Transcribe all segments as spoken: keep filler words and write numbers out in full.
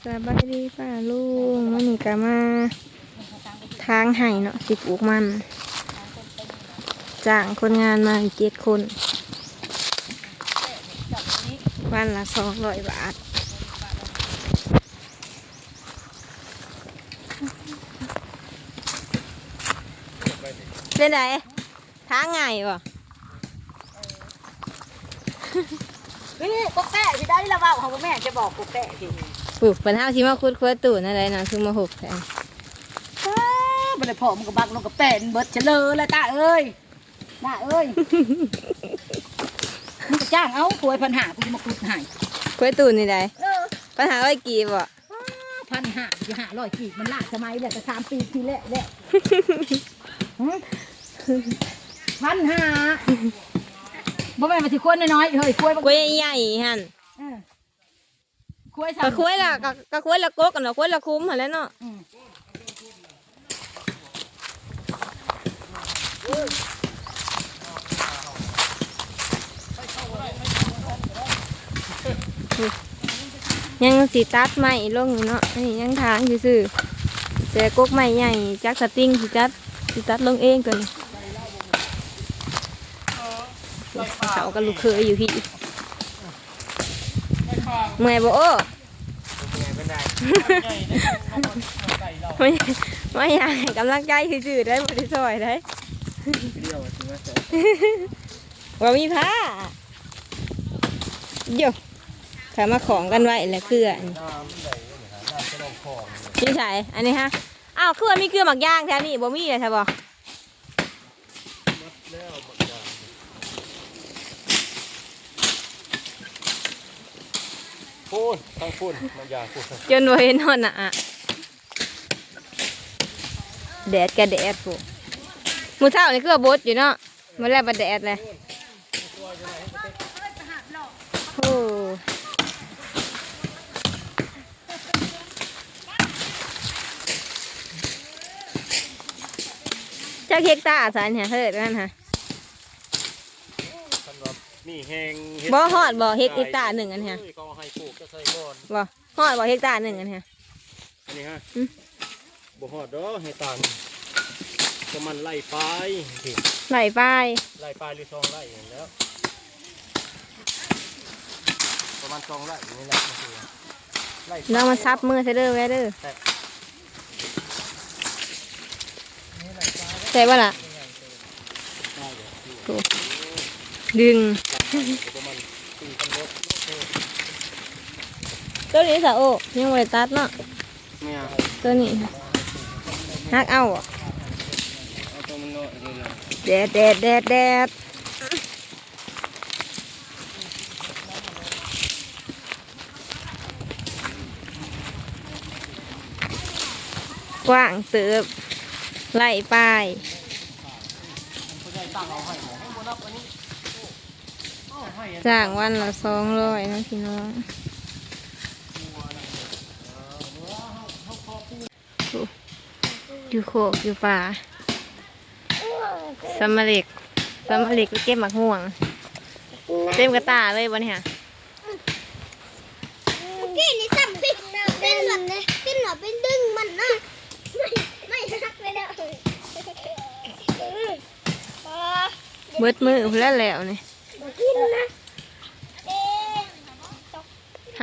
สบายดีป้าลุง มื้อนี้ก็มาถางไฮ่เนาะ สิปลูกมัน จ้างคนงานมาอีกเจ็ดคน วันละสองร้อยบาท เป็นได ถางง่ายบ่ นี่กกแต้สิได้ละเว้า เฮาบ่แม่นจะบอกกกแต้สิ ปุ๊บ เพิ่นเฮาสิมาขุดครัวตู้นั่นใดเนาะ คือมาหกแท้ อ้า บ่ได้พอมันก็บักลงกับแป้นเบิดเฉลอแล้วตาเอ้ย ตาเอ้ย มึงก็จ้างเอา ควยพันห้า กูสิมาขุดให้ ครัวตู้นี่ใด เออ พันห้าร้อยกีบบ่ อ้า พันห้า อยู่ห้าร้อยกีบ มันล้าสมัยแล้ว แต่สามปีที่แล้วแล้ว หึ พันห้า บ่แม่นว่าสิควยน้อยๆ เฮ้ย ควยบัก ครัวใหญ่ๆหั่น เออ ควยสาม ก็ครัวละ ก็ ก็ครัวละกกหั่นเนาะ ครัวละคุ้มหั่นแหละเนาะ อืม ยังสิตัดไม้ลงอยู่เนาะ อันนี้ยังถางซื่อๆ แต่กกไม้ใหญ่ จักสติงสิจัด สิตัดลงเองตัวนี้ เขากับลูกเขยอยู่พี่ เมื่อยบ่โอ้ เมื่อยปานใด ไม่ ไม่อยากให้กำลังใจซื่อๆได้ บ่ได้ซอยได้ เดียวสิมาใส่ ว่ามีผ้า โย่ ถ้ามาของกันไว้แล้วเกลืออันนี้ น้ำใดนี่หาน้ำจะลงคลองนี่ อยู่ไส อันนี้ฮะ อ้าว คือว่ามีเกลือหมากยางแถวนี้ บ่มีเลยใช่บ่ หมดแล้วหมากยาง พูน ทั้งพูน หมากยางพูน จนบ่เห็นฮอดหน้า แดดก็แดดพุ้น มื้อเช้านี่คือว่าบดอยู่เนาะ มื้อแลงบ่แดดเลย โอ้ จักเฮกตาร์ซะอันนี้ เฮ้ย นั่นฮะ สำหรับมีแฮงเฮ็ด บ่ฮอดบ่ เฮกตาร์หนึ่งอันนี้ เอ้ย เขาให้ปลูกจะใส่ก่อน บ่ฮอดบ่ เฮกตาร์หนึ่งอันนี้ อันนี้ฮะ อืม บ่ฮอดดอก เฮกตาร์หนึ่ง ประมาณไร่ปลายสิ ไร่ปลาย ไร่ปลายหรือสองไร่นั่นแหล้ว ประมาณสองไร่นี่แหละ ไร่ปลาย ลองมาซับมือใส่เด้อแว่เด้อ แต่ ใส่บ่ล่ะ โอ้ ดึง ตัวนี้สะโอ้ ยังบ่ได้ตัดเนาะ แม่น ตัวนี้ หักเอาอะ เอาตัวมันน้อยนี่แหละ แดด แดด แดด แดด กว้างเติบ ไร่ปลาย จ้างวันละสองร้อยนะพี่น้อง อยู่โคกอยู่ป่า สำเร็จ สำเร็จไปเก็บหมากม่วง เต็มกระตาเลยบ่เนี่ย เมื่อกี้นี่ซ้ำเป็น เป็นแบบ เป็นแบบ เป็นดึงมันนะ ไม่ ไม่หักเลยนะ เบิดมือพู้นแหล้วแล้วนี่ กินนะ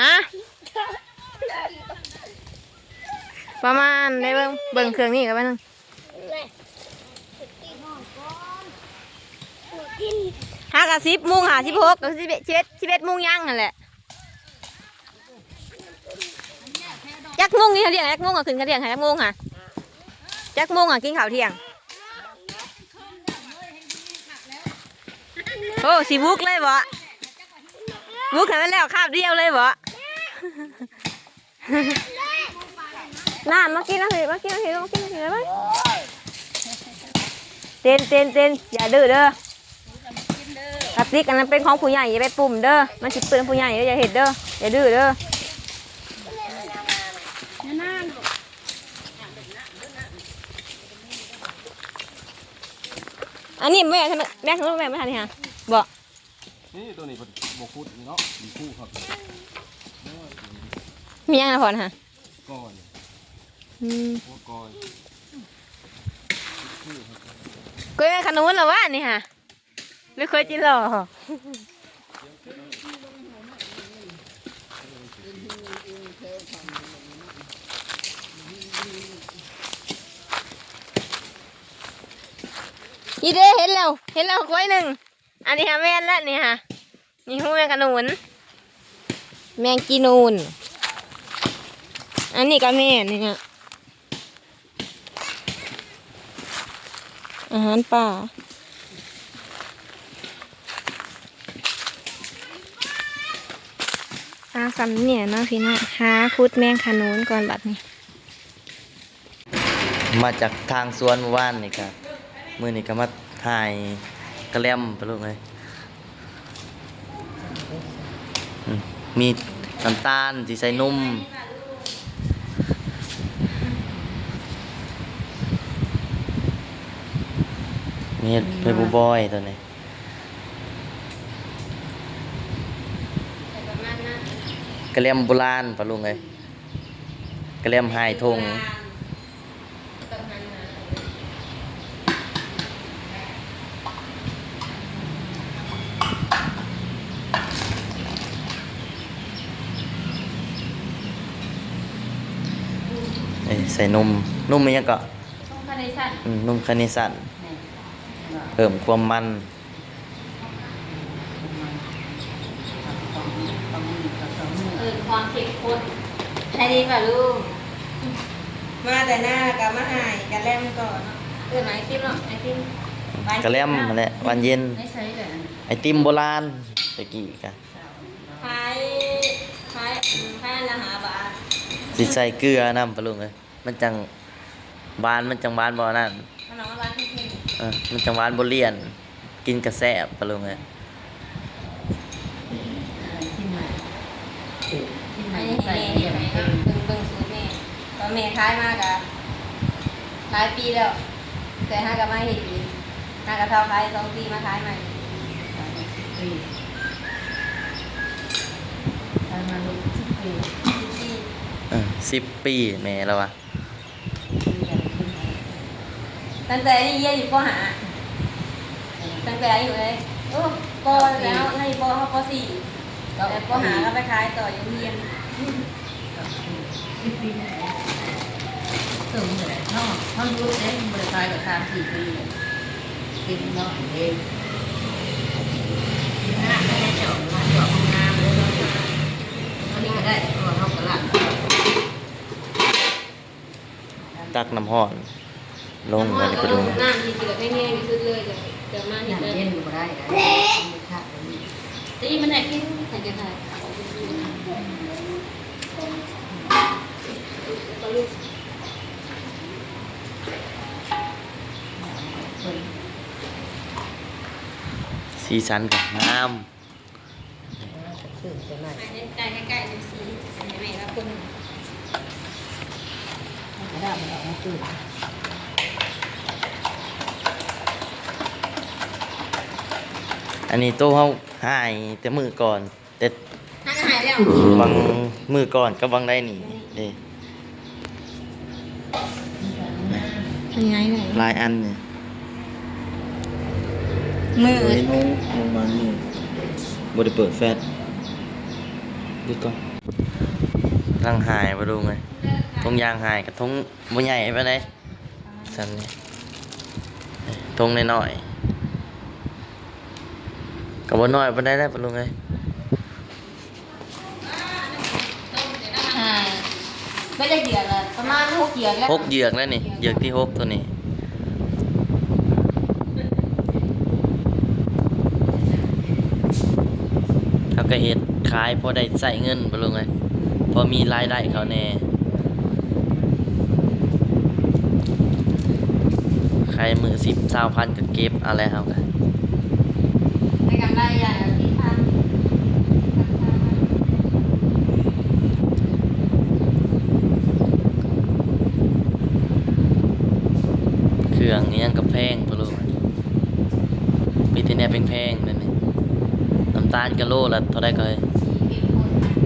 ฮะ ประมาณได้เบิ่ง เบิ่งเครื่องนี้กันไปหนึ่ง หากะสิบโมงห้าสิบหก ก็สิบเอ็ด สิบเอ็ด สิบเอ็ดโมงยังนั่นแหละ จักโมงนี่เขาเลี้ยง จักโมงก็ขึ้นเขาเลี้ยง จักโมงค่ะ จักโมงอ่ะกินข้าวเที่ยง โอ้ สิบุกเลยบ่ บุกให้มันแล้วคาบเดียวเลยบ่ น่า มากินนะสิ มากินนะสิ มากินนะสิ มา เต้น เต้น เต้น อย่าดื้อเด้อ กระติกอันนั้นเป็นของผู้ใหญ่ อย่าไปปุ้มเด้อ มันสิเปื้อนผู้ใหญ่เด้อ อย่าเฮ็ดเด้อ อย่าดื้อเด้อ อันนี้แม่ทำไม แม่ทำไมแม่ไม่ทันนี่ฮะ บอก นี่ตัวนี้เพิ่นบ่ขุดนี่เนาะ มีคู่ครับ มีหยังนะพ่อนะฮะ อืม หัวกอย กล้วยแม่ขนุนเหรอวะนี่ฮะ หรือเคยกินหรอ อีเด้ เห็นแล้ว เห็นแล้วกล้วยหนึ่ง อันนี้ฮะแม่นแล้วนี่ฮะ นี่ฮู้แมงขนุน แมงจีนูน อันนี้ก็แม่นนี่นะ อาหารป่า อาสำเนี่ยเนาะพี่น้อง หาขุดแมงขนุนก่อนบัดนี้ มาจากทางสวนหมู่บ้านนี่ครับ มื้อนี้ก็มาหายกะแลมปะลูกเอ้ย อืม มีน้ำตาล สิใส่นม มีเห็ดเผยบูบอยตัวนี้ กะแลมโบราณปะลูกเอ้ย กะแลมหายทง เอ้ย ใส่นม นมอิหยังก็ นมคาเนชั่น อืม นมคาเนชั่น นี่ เพิ่มความมัน เพิ่มความเข้มข้น ใช่ดีป่ะลูก มาแต่หน้าก็มาหายกะแลมก่อนเนาะ เออ ไอติมเนาะ ไอติม กะแลมนั่นแหละ หวานเย็น ไม่ใช่เลย ไอติมโบราณตะกี้กะ ขาย ขาย ขายอันละห้าบาท สิใส่เกลือนำปะลุงเอ้ย มันจังหวาน มันจังหวานบ่นั่น มันออกมาหวานเค็มๆ เออ มันจังหวานบ่เลี่ยน กินกะแซ่บปะลุงเอ้ย ชิมใหม่ ชิมใหม่ อันนี้ให้แม่เฮ็ดให้เนาะ เบิ่ง เบิ่งสูตรแม่ ตอนแม่ขายมากะหลายปีแล้ว แต่หากะมาเฮ็ดอีก หากะเฒ่าขายสองปีมาขายใหม่ สิบปี ขายมาสิบปี สิบปี เออ สิบปี แม่แล้ววะ ตั้งแต่นี่เรียนอยู่ ป.ห้า ตั้งแต่อายุเลย โอ้ ป.แล้ว ใน ป.ห้า ป.สี่ แต่ ป.ห้า ก็ไปขายต่ออยู่โรงเรียน ถึงเลยเนาะ เขาหยุดเด้ บ่ได้ขายก็สามสี่ปีเลย กินเนาะเอง กินน้ำไม่ได้เจาะ เจาะห้องน้ำเลยเนาะ อันนี้ก็ได้ เพราะว่าเขาก็ล้าง ตักน้ำร้อนลง น้ำร้อน มาเลย ก็ลง ปะลุง น้ำที่เดือดแห้งๆที่สุดเลย จะ จะมาเฮ็ด น้ำเย็นก็บ่ได้นะ มันขาดไปนี่ ตีมันได้กิน ใครจะทาน สีสันก็งาม ใกล้ๆ ใกล้ๆ ดูสิ ให้แม่ละคน กระดาษมันออกมาตื่น อันนี้โตเฮาหายแต่มื้อก่อน แต่ หายแล้ว บางมื้อก่อนก็บางได้นี่เด้ เป็นไงเนี่ย หลายอันเนี่ย มืด เฮ้ย น้อง น้องมันนี่ บ่ได้เปิดแฟลช ดูก่อน กำลังหายปะลุงเอ้ย ทงยางหายกับทงบ่ใหญ่ปานใด ซั่นนี่ ทงน้อยๆ ก็บ่น้อยปานใดแล้วปะลุงเอ้ย อ่า ไม่ได้เหยือกอะ ประมาณหกเหยือกแล้ว หกเหยือกแล้วนี่ เหยือกที่หกตัวนี้ เขาก็เฮ็ดขายพอได้ใช้เงินปะลุงเอ้ย พอมีรายได้เขาแหน่ ขายมื้อสิบ ซาวพันก็เก็บเอาแล้วเฮาก็ ได้กำไรอย่างละสิบพัน เครื่องอิหยังก็แพงปะลุง มีแต่แนวแพงๆ นั่นนี่ น้ำตาลก็โลละเท่าใดก็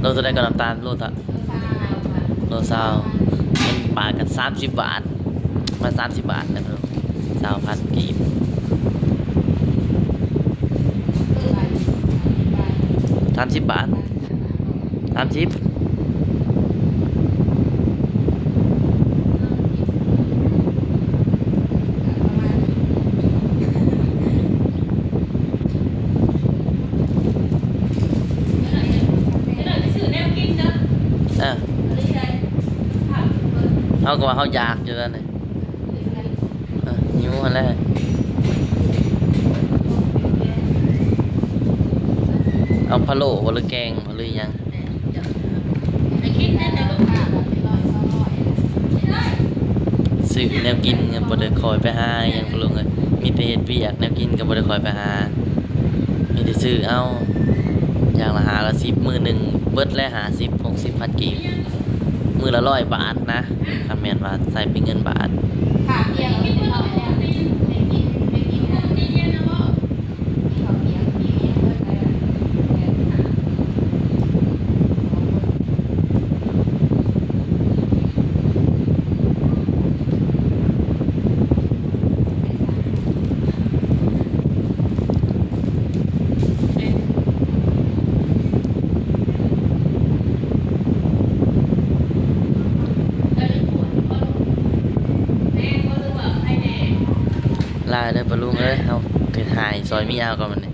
โลเท่าใดก็น้ำตาลโลเท่า โลซาว เป็นบาทกันสามสิบบาท มาสามสิบบาทนะเนาะ ซาวพันกีบ สามสิบบาท สามสิบ อ่ะ เฮาก็ว่าเฮาอยากอยู่แล้วนี่ อ่ะ หิวหั้นแหละ เอาพะโล้บ่หรือแกงบ่หรือหยัง ซื้อแนวกินก็บ่ได้ค่อยไปหาหยังปะลุงเอ้ย มีแต่เฮ็ดเวียก แนวกินก็บ่ได้ค่อยไปหา มีแต่ซื้อเอา อย่างละห้าละสิบ มื้อหนึ่งเบิดแล้ว ห้าสิบ หกสิบพันกีบ มื้อละร้อยบาทนะ คันแม่นว่าใส่เป็นเงินบาท ค่ะ เที่ยงกินข้าวแล้ว ไปกิน ไปกินข้าวเย็นๆนะบ่ กินข้าวเปียก กินอิหยังเบิดแล้ว ลาเด้อปะลุงเอ้ย เฮาคือหายซอยมีเอาก่อนบัดนี้